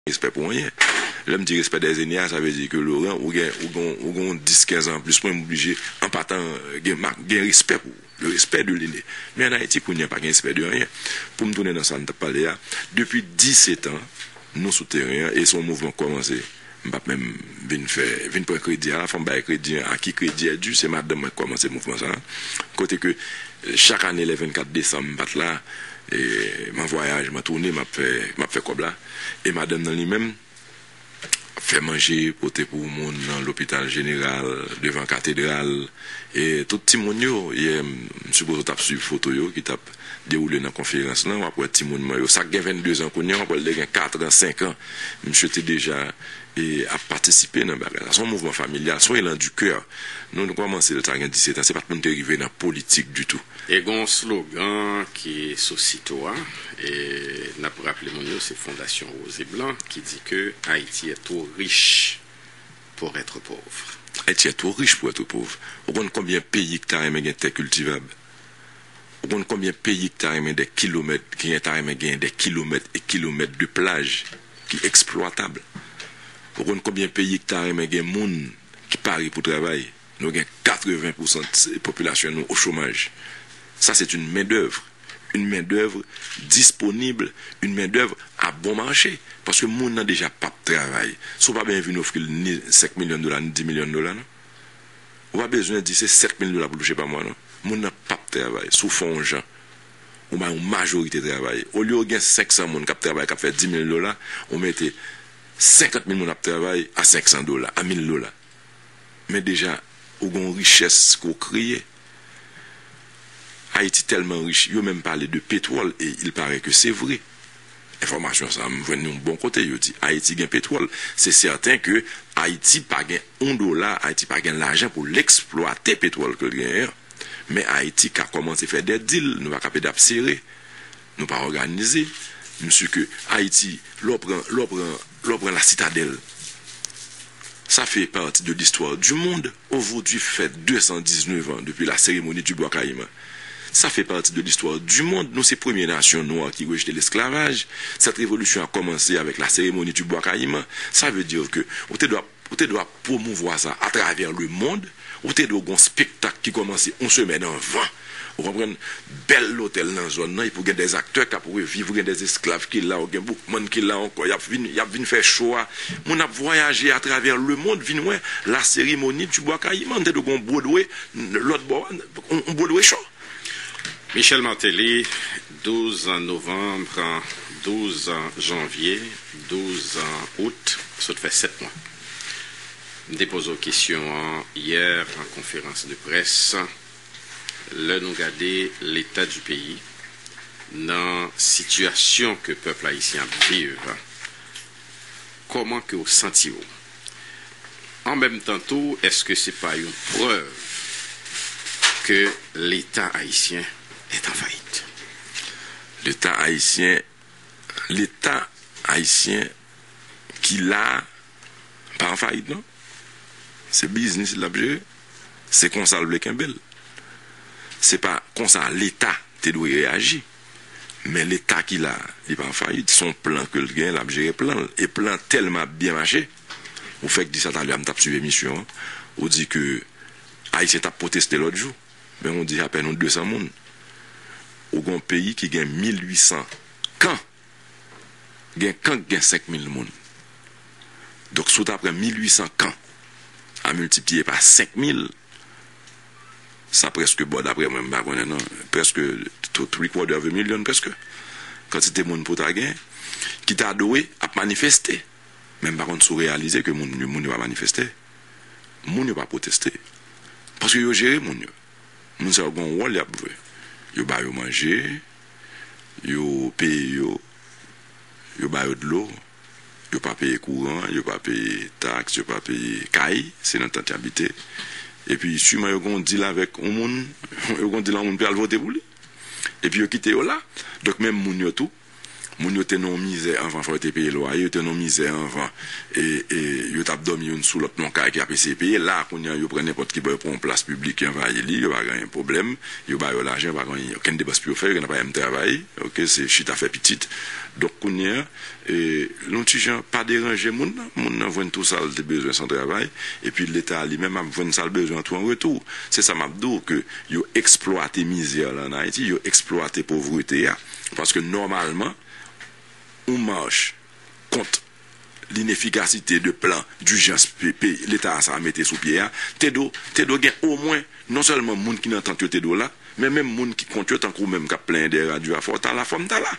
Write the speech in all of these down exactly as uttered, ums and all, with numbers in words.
respè pou anyen. Lè m di respè dèzenye a, sa vle di ke Laurent, ou gen, ou gen, ou gen yon dis, kenz an plis mwen, m oblije, an patan, gen, ma- gen respè pou ou. Le respect de l'aîné. Men ann Ayiti, kounye a, pa gen respè de anyen. Pou m tounen nan sa n t ap pale a, depi disèt an, nou sou teren an, e se yon mouvman k kòmanse. M p ap menm vin fè, vin pran kredi a, fò m bay kredi a, a qui crédit est dû, se madanm mwen k kòmanse mouvman sa a. Kote ke, eh, chak ane, lè vennkat desanm, m pa t la, e, m an vwayaj, m an toune, m ap fè, m ap fè kòb la. E madanm nan li menm, ap fè manje, pote pou moun nan lopital jeneral, devan katedral, e tout timoun yo, yè, m sipoze w t ap swiv foto yo ki t ap dewoule nan konferans lan, w ap wè timoun mwen yo, sa k gen venndezan kounye a, w ap wè l te gen katran, senkan, misye te deja, e, ap patisipe nan bagay la. Se yon mouvman familyal, se yon élan du cœur. Nou, nou kòmanse l, sa gen disetan, se pa t pou n te rive nan politik ditou. E gen yon slogan ki sou sit ou a, e n ap raple moun yo, se Fondasyon Rose et Blanc ki di ke Haïti est trop riche pour être pauvre. Ayiti est trop riche pour être pauvre. Ou konn konbyen peyi ki ta renmen gen tè kiltivab? Ou konn konbyen peyi ki ta renmen dè kilomèt, ki ta renmen gen dè kilomèt e kilomèt de plaj ki eksplwatab? Ou konn konbyen peyi ki ta renmen gen moun ki pare pou travay? Nou gen katreven pousan popilasyon nou o chomaj. Ça, c'est une main-d'œuvre. Une main-d'œuvre disponible, une main-d'œuvre à bon marché. Paske moun nan deja p ap travay. Si w pa bezwen vin ofri l ni senk milyon dola, ni dis milyon dola, non. Ou pa bezwen di se sèt mil dola pou l touche pa mwa, non. Moun nan p ap travay. Si w fè yon jan, ou bay yon majorite travay. Olye w gen senk san moun k ap travay, k ap fè dis mil dola, ou mete senkant mil moun ap travay a senk san dola, a mil dola. Men deja, ou gen yon richès ke w kreye. Ayiti tèlman rich, yo menm pale de petwòl, e il paraît que c'est vrai. Enfòmasyon sa a, m jwenn yon bon kote, yo di Ayiti gen petwòl. Se sèten ke Ayiti pa gen yon dola, Ayiti pa gen lajan pou l eksplwate petwòl ke l genyen an. Men Ayiti ka kòmanse fè dè dil, nou pa ka pede ap sere, nou pa òganize. M si ke Ayiti, lè w pran, lè w pran, lè w pran La Citadelle, ça fait partie de l'histoire du monde. Aujourd'hui fait deux cent dix-neuf ans depuis la cérémonie du Bois Caïman. Ça fait partie de l'histoire du monde. Nou se premye nasyon nwa ki rejte lesklavaj. Cette révolution a commencé avec la cérémonie du Bois Caïman. Sa vle di ke ou te dwe, ou te dwe pwomouvwa sa atravè lemonn. Ou te dwe gen yon spektak ki kòmanse yon semèn anvan. Ou konprann? Bèl lotèl nan zòn nan, epi w gen dè aktè k ap reviv, ou gen dè esklav ki la, ou gen boukmann ki la ankò, y ap vin, y ap vin fè cho a. Moun ap vwayaje atravè lemonn, vin wè la cérémonie du Bois Caïman. Te dwe gen yon Broadway, lòt bò a, yon, yon Broadway show. Michel Martelly, douz novanm, douz janvye, douz out, sot fè sèt mwa. M te poze w kesyon an yè an konferans de près. Lè nou gade leta di peyi, nan sitiyasyon ke pèp ayisyen ap viv, kòman ke w santi w? An menm tan tou, èske se pa yon prèv ke leta ayisyen est en faillite? Leta ayisyen, leta ayisyen ki la pa an fayit, non. Se biznis l ap jere. Se konsa l vle kenbe l. Se pa konsa leta te dwe reyaji. Men leta ki la, li pa an fayit. Se yon plan ke l gen, l ap jere plan l. E plan tèlman ap byen mache. Ou fèk di sa talè a, m t ap swiv emisyon an. Ou di ke Ayisyen t ap pwoteste lòt jou. Men ou di apèn yon de san moun. Ou gen yon peyi ki gen mil uit san kan. Gen kan k gen senk mil moun. Donk, si w ta pran mil uit san kan a miltipliye pa senk mil, sa prèske, bon, daprè mwen, m pa konnen non, prèske three quarter of a million, prèske, kantite moun pou ta gen, ki ta dwe ap manifeste. Men m pa konn si w reyalize ke moun, moun yo pa manifeste. Moun yo pa pwoteste. Paske yo jere moun yo. Moun sa yo gen yon wòl y ap jwe. Yo ba yo manje, yo peye yo, yo ba yo dlo, yo pa peye kouran, yo pa peye taks, yo pa peye kay, se nan tant y abite. Epi, siman yo gen yon dil avèk yon moun, yo gen yon dil ak yon moun pou y al vote pou li. Epi yo kite yo la. Donk, menm moun yo tou, Moun yo te nan yon mizè anvan, fò yo te peye lwaye, yo te nan yon mizè anvan, e, e yo t ap dòmi youn sou lòt nan yon kay ke y ap eseye peye. La, kounye a, yo pran nenpòt ki bò, yo pran yon plas piblik, yo anvayi li, yo pa gen pwoblèm, yo ba yo lajan, yo pa gen okenn depans pou yo fè, yo gen pa menm travay, oke, se chita fè pitit. Donk, kounye a, e, yon ti jan pa deranje moun nan, moun nan jwenn tou sa l te bezwen san travay, epi Leta li menm ap jwenn sa l bezwen tou an retou. Se sa m ap di w, ke yo eksplwate mizè la ann Ayiti, yo eksplwate povrete a, paske nòmalman, yon mach kont linefikasite de plan dijans pe-, pe-, Leta sa a mete sou pye a, te dwe, te dwe gen omwen, non sèlman moun ki nan tant yo te dwe la, men menm moun ki kont yo, tankou ou menm k ap plenyen dèyè radyo a, fò w ta la, fò m ta la.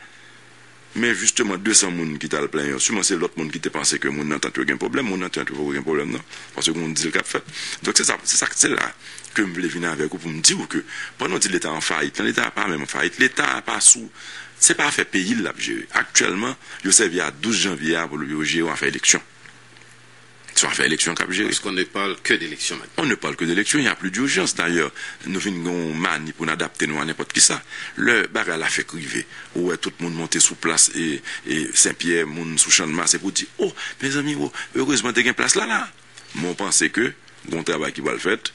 Men jisteman, de san moun ki t al plenyen yo, siman se lòt moun ki te panse ke moun nan tant yo gen pwoblèm, moun nan tant yo poko gen pwoblèm, non. Paske gen yon dil k ap fèt. Donk, se sa, se sa, se la ke m vle vin avèk ou pou m di w ke, pandan w di Leta an fayit, non, Leta a pa menm an fayit. Leta a pa sou, se pa afè peyi l l ap jere. Aktyèlman, yo sèvi a douz janvye a pou yo jere yon afè eleksyon. Se yon afè eleksyon k ap jere. Parce qu'on ne parle que d'élection maintenant. On ne parle que d'élection, il n'y a plus d'urgence. D'ailleurs, nou vin gen yon mani pou n adapte nou a nenpòt kisa. Lè bagay la fèk rive, ou wè tout moun monte sou plas e, e Senpyè, moun sou Channmas, se pou di, o, mezanmi, o, erezman te gen plas la la. Men w panse ke gen yon travay ki pral fèt,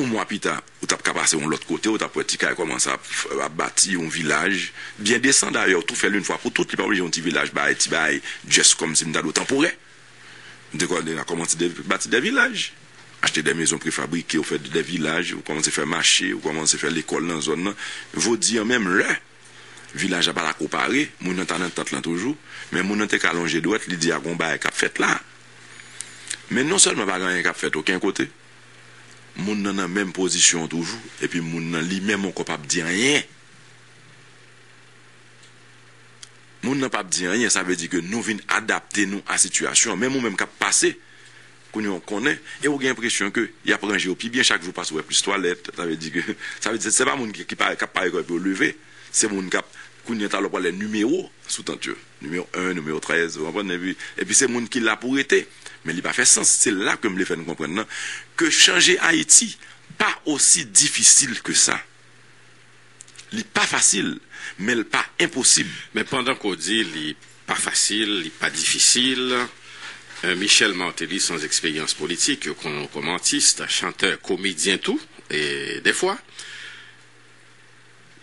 yon mwa pita, ou t ap ka pase yon lòt kote, ou t ap wè ti kay kòmanse ap, ap bati, yon vilaj byen desan dayè, ou tou fè l yon fwa pou tout, li pa oblije yon ti vilaj bay, ti bay, just kòmsi m ta di w tanporè. M te kòmande a kòmanse de, bati de vilaj. Achte de mezon prefabrike, ou fè de vilaj, ou kòmanse fè mache, ou kòmanse fè lekòl nan zòn nan. Jodi a menm lè vilaj la pa la ko pare, moun nan ta nan tant lan toujou, men moun nan te ka lonje dwèt, li di a gon bagay k ap fèt la. Men non sèlman pa gen anyen k ap fèt okenn kote, moun nan nan menm pozisyon an toujou, epi moun nan li menm ankò p ap di anyen. Moun nan p ap di anyen, sa vle di ke nou vin adapte nou a sitiyasyon an. Menm ou menm k ap pase, kounye a w konnen, e ou gen enpresyon ke y ap ranje w pi byen, chak jou w pase w wè plis twalèt, sa vle di ke, sa vle di se pa moun ki, ki pare, k ap pare kò yo pou yo leve, se moun k ap, kounye a talè w pral wè nimewo sou tant yo, nimewo en, nimewo trèz, ou konprann, epi, epi se moun ki la pou rete. Men li pa fè sans, se la ke m vle fè n konprann nan, ke chanje Ayiti pa osi difisil ke sa. Li pa fasil, men l pa enposib. Men pandan ke w di li pa fasil, li pa difisil, euh, Michel Martelly, sans expérience politique, yo konnen w kòm artiste, chanteur, comédien tout, et des fois,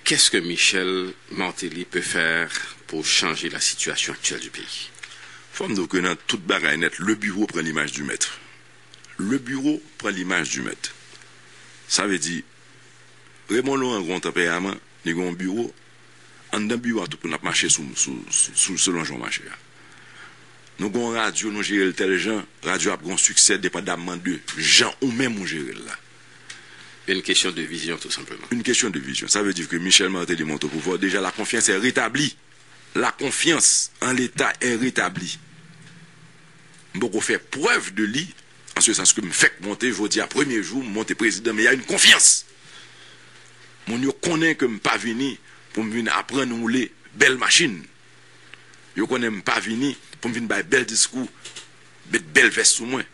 qu'est-ce que Michel Martelly peut faire pour changer la situation actuelle du pays? Fò m di w ke nan tout bagay nèt, le bureau prend l'image du maître. Le bureau prend l'image du maître. Sa vle di, Raymond Laurent gen yon tanperaman, li gen yon biwo. Anndan biwo a, tout moun ap mache sou, sou, sou, sou, selon jan w mache a. Nou gen yon radyo, nou jere l tèl jan, radyo ap gen yon siksè depandamman de jan ou menm ou jere l la. Une question de vision, tout simplement. Une question de vision. Sa vle di ke Michel Martelly monte au pouvoir, déjà la confiance est rétablie. La confiance en l'État est rétablie. M poko fè prèv de li, an se sans ke m fèk monte, jodi a premye jou, m monte prezidan, men y a une confiance. Moun yo konnen ke m pa vini pou m vin aprann woule bèl machin. Yo konnen m pa vini pou m vin bay bèl diskou, met bèl vès sou mwen.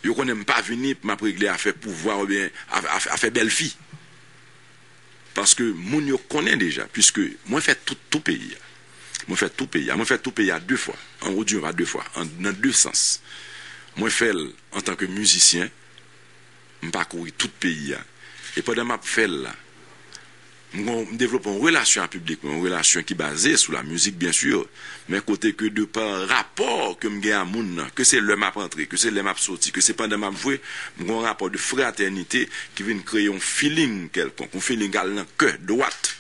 Yo konnen m pa vini pou m ap regle afè pouvwa oubyen afè, afè, afè bèl fi. Paske moun yo konnen deja, piske mwen fè tout, tout peyi a. Mwen fè tout peyi a. Mwen fè tout peyi a de fwa. An, ou di pa de fwa, an, nan de sans. Mwen fè l antanke mizisyen, m pakouri tout peyi a. E pandan m ap fè l la, m gon, m devlope yon relasyon ak piblik mwen, yon relasyon ki baze sou la mizik, byen si, men kote ke de pa rapò ke m gen a moun nan, ke se lè m ap antre, ke se lè m ap soti, ke se pandan m ap jwe, m gon rapò de fratènite ki vin kreye yon feeling kèlkonk, yon feeling k al nan kè dwat.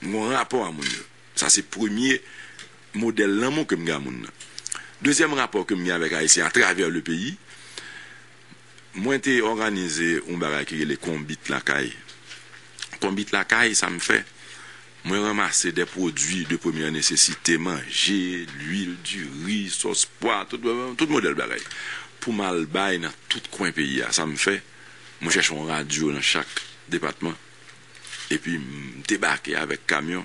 M gon rapò a moun yo. Sa se premye modèl lanmou ke m gen a moun nan. Dezyèm rapò ke m gen avèk Ayisyen atravè le peyi, mwen te òganize yon bagay ki rele Konbit Lakay. Konbit Lakay, sa m fè? Mwen ranmase de pwodui de premyè nesesite, manje, lwil, diri, sòs pwa, tout, tout modèl bagay, pou m al bay nan tout kwen peyi a. Sa m fè? Mwen chèche yon radyo nan chak depatman, epi m debake avèk kamyon,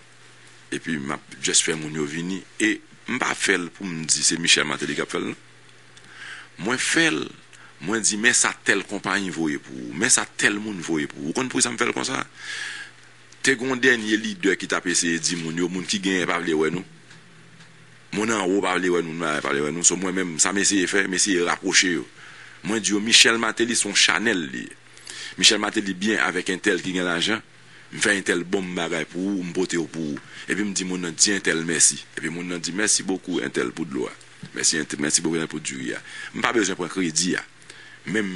epi m ap just fè moun yo vini. E m pa fè l pou m di se Michel Martelly k ap fè l, non. Mwen fè l, mwen di, men sa tèl konpayi voye pou ou, men sa tèl moun voye pou ou. Ou konn poukisa m fè l konsa? Te gen yon dènye lidè ki t ap eseye di moun yo, moun ki genyen pa vle wè nou. Moun anwo pa vle wè nou, nou pa vle wè nou. So, mwen menm, sa m eseye fè, m eseye rapwoche yo. Mwen di yo, Michel Martelly se yon chanèl li ye. Michel Martelly byen avèk entèl ki gen lajan. M fè entèl bon bagay pou ou, m pote yo pou ou. Epi m di moun nan, di entèl mèsi. Epi moun nan di, mèsi bokou entèl pou dlo a. Mèsi, entèl, mèsi bokou entèl pou diri a. M pa bezwen pran kredi a. Menm